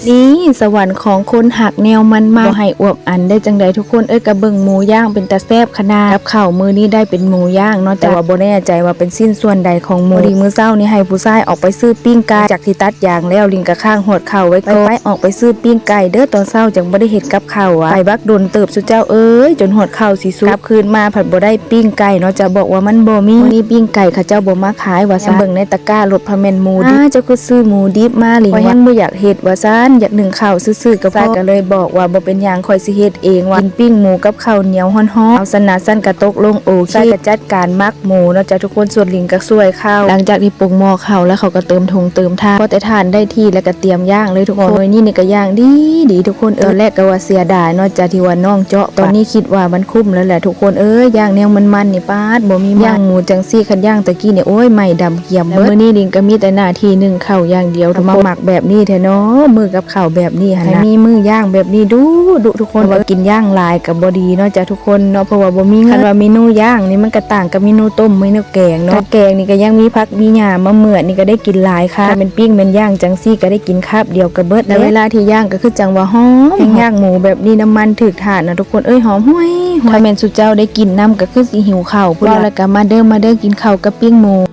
ນີ້ສະຫວັນຂອງຄົນຮັກແນວມັນໆ ບໍ່ໃຫ້ອວບອັນໄດ້ຈັ່ງໃດທຸກຄົນເອີຍ. ກະເບິ່ງໝູຍ່າງເປັນຕາແຊບຂະໜາດ. ກັບເຂົ້າມື້ນີ້ໄດ້ເປັນໝູຍ່າງເນາະ ແຕ່ວ່າບໍ່ແນ່ໃຈວ່າເປັນຊິ້ນສ່ວນໃດຂອງໝູ. ພໍດີມື້ເຊົ້ານີ້ໃຫ້ຜູ້ຊາຍອອກໄປຊື້ປີ້ງໄກ່ ຈາກທີ່ຕັດຢາງແລ້ວ ລິງກະຄ້າງຮອດເຂົ້າໄວ້ກ່ອນ. ໄປໆ ອອກໄປຊື້ປີ້ງໄກ່ເດີ ຕອນເຊົ້າຈັ່ງບໍ່ໄດ້ເຮັດກັບເຂົ້າອະ. ໄປບັກດົນເຕີບຊຸເຈົ້າເອີຍ ຈົນຮອດເຂົ້າຊິສຸກ. ກັບຄືນມາພັດບໍ່ໄດ້ປີ້ງໄກ່ເນາະ ຈະບອກວ່າມັນບໍ່ມີ. ມື້ນີ້ປີ້ງໄກ່ເຂົາເຈົ້າບໍ່ມາຂາຍວ່າຊັ້ນ. ເບິ່ງໃນຕະກ້າລົດ ພະແມ່ນໝູດິບ. ອ້າ ເຈົ້າຄືຊື້ໝູດິບມາ ລິງວ່າ ຂ້ອຍຍັງບໍ່ຢາກເຮັດວ່າຊັ້ນ ຢາກໜຶ້ງເຂົ້າຊື່ໆ ກະພໍ. ຊາຍກະເລີຍບອກວ່າ ບໍ່ເປັນຫຍັງ ຂ້ອຍຊິເຮັດເອງວ່າ ກິນປີ້ງໝູກັບເຂົ້າໜຽວຮ້ອນໆ. ເອົາຊັ້ນນະ ຊັ້ນກະຕົກລົງໂອເຄ. ຊາຍກະຈັດການໝັກໝູເນາະ ເຈົ້າທຸກຄົນ. ສ່ວນລິງກະຊ່ວຍເຂົ້າ. ຫຼັງຈາກທີ່ປົງໝໍ້ເຂົ້າແລ້ວ ເຂົາກະເຕີມຖົງເຕີມຖ່ານ. ພໍແຕ່ຖ່ານໄດ້ທີ່ແລ້ວກະຕຽມຍ່າງເລີຍທຸກຄົນ. ໂອ້ຍ ນີ້ນີ້ກະຍ່າງດີໆ ທຸກຄົນເອີຍ. ຕອນແລກກະວ່າເສຍດາຍເນາະ ຈາກທີ່ວ່ານ້ອງເຈາະ. ຕອນນີ້ຄິດວ່າມັນຄຸ້ມແລ້ວແຫຼະທຸກຄົນເອີຍ. ຍ່າງແນວມັນໆນີ້ ປາດ ບໍ່ມີມັນ. ຍ່າງໝູຈັ່ງຊີ້ ຄັນຍ່າງຕະກີ້ນີ້ ໂອ້ຍ ໄໝ້ດຳກຽມເບິດ. ແຕ່ມື້ນີ້ລິງກະມີແຕ່ໜ້າທີ່ໜຶ້ງເຂົ້າຢ່າງດຽວ. ທຳມະໝັກແບບນີ້ແທ້ເນາະ ມື້ກັບເຂົ້າແບບນີ້ຫັ້ນນະ. ໃຫ້ມີມື້ຍ່າງແບບນີ້ດຸໆ ທຸກຄົນ. ແຕ່ວ່າກິນຍ່າງຫຼາຍກະບໍ່ດີເນາະ ເຈົ້າທຸກຄົນເນາະ ເພາະວ່າບໍ່ມີເງິນ. ຄັນວ່າເມນູຍ່າງນີ້ມັນກະຕ່າງກັບເມນູຕົ້ມ ເມນູແກງເນາະ. ແກງນີ້ກະຍັງມີຜັກມີຫຍ້າມາເໝືອດ ນີ້ກະໄດ້ກິນຫຼາຍຄາບ. ແມ່ນປີ້ງແມ່ນຍ່າງຈັ່ງຊີ້ກະໄດ້ກິນຄາບດຽວກະເບິດ. ແລະເວລາທີ່ຍ່າງກະຄືຈັ່ງວ່າຫອມ. ແຮ່ງຍ່າງໝູແບບນີ້ ນ້ຳມັນຖືກຖ່ານນະທຸກຄົນເອີຍ ຫອມຫວຍໆ. ຄັນແມ່ນຊຸເຈົ້າໄດ້ກິນນຳກະຄືຊິຫິວເຂົ້າພຸ້ນລະ. ເວົ້າແລ້ວກະມາເດີ ມາເດີ ກິນເຂົ້າກັບປີ້ງໝູ.